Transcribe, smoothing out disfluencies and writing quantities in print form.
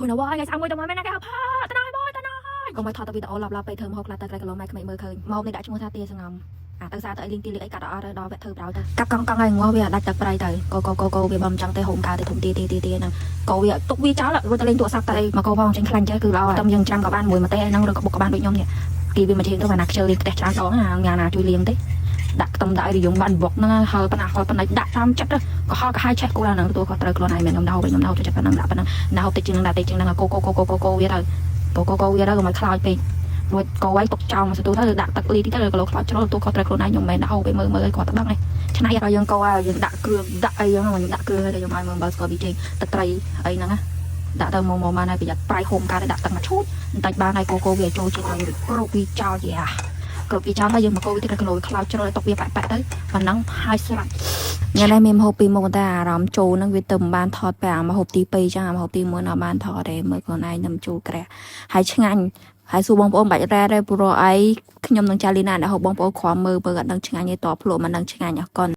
គុណវ៉ថ្ងៃស្អែកមួយទៅមកមែនណាគេហៅផាតណយបងតណយកុំឲ្យថតតែវីដេអូឡប់ឡប់ពេកធ្វើម្ហូបខ្លះទៅក្រែកឡូម៉ែក្មេងមើលឃើញម្ហូបនេះដាក់ឈ្មោះថាទាសងំអាទៅសារទៅអីលីងទីលីអីកាត់អត់ដល់វគ្គធ្វើប្រោយទៅកាប់កង់កង់ឲ្យងាស់វាដាច់ទឹកប្រៃទៅកោកោកោកោវាបំចឹងទៅហូមកើទៅធំទីទីទីទីហ្នឹងកោវាទុកវាចោលរួចទៅលេងទូរស័ព្ទទៅមកកោផងចេញខ្លាញ់ចេះគឺល្អតំយើងច្រាំក៏បានមួយម្ទេសហ្នឹងឬក៏បុកក៏បានដូចខ្ញុំនេះគេវាមកជើងទៅបានណាខ្ជិលលាងផ្ទះច្រើនដងណាញ៉ាណាជួយលាងទេដាក់ខ្ទឹមដាក់រីយងបានបុកហ្នឹងហើប៉ុណ្ណាហើប៉ុណ្ណាដាក់តាមចិត្តក៏ហល់ក៏ហាយឆេះគូឡើងហ្នឹងទទួលក៏ត្រូវខ្លួនឯងមែនខ្ញុំដោវិញខ្ញុំដោចូលចិត្តប៉ុណ្ណឹងដាក់ប៉ុណ្ណឹងដោតិចជាងនឹងដាក់តិចជាងនឹងកោកោកោកោកោកោវាទៅកោកោកោវាទៅកុំឲ្យខ្លោចពេករួចកោឲ្យទុកចោលមកសទូទៅដាក់ទឹកលីតិចទៅក៏លោខ្លោចជ្រុលទទួលខុសត្រូវខ្លួនឯងខ្ញុំមិនមែនដាក់ហូបពេលមើលមើលឲ្យគាត់ទៅដឹងឯងឆ្នៃឲ្យយើងកោឲ្យយើងដាក់គ្រឿងដាក់អីហ្នឹងខ្ញុំដាក់គ្រឿងឲ្យខ្ញុំឲ្យមើលបើស្ករប៊ីចេងទឹកត្រីអីហ្នឹងណាដាក់ទៅមកមកបានហើយប្រយ័ត្នប្រៃហូមកើតដាក់ទឹកមកឈូតបន្តិចបានហើយកូកូវាចូលជាតិហើយគ្រប់វាចោលយ៉ាគ្រប់វាចោលហើយយើងមកកូវាតិចគីឡូខ្លោចជ្រុលឲ្យទុកវាប៉ែប៉ែទៅប៉ុណ្ណឹងហើយស្រាប់ ថ្ងៃនេះមានម្ហូបពីរមុខតែអារម្មណ៍ចូលហ្នឹងវាទៅមិនបានថតពេលអាម្ហូបទី2ចឹងអាម្ហូបទី1នៅបានថតទេមើលខ្លួនឯងនឹងចូលក្រាស់ហើយឆ្ងាញ់ហើយសួរបងប្អូនបាច់រ៉ែទេព្រោះអីខ្ញុំនឹងចាលីណាដែលហូបបងប្អូនគ្រាំមើលមើលអត់ដឹងឆ្ងាញ់ទេតភ្លក់មិនដឹងឆ្ងាញ់អរគុណ។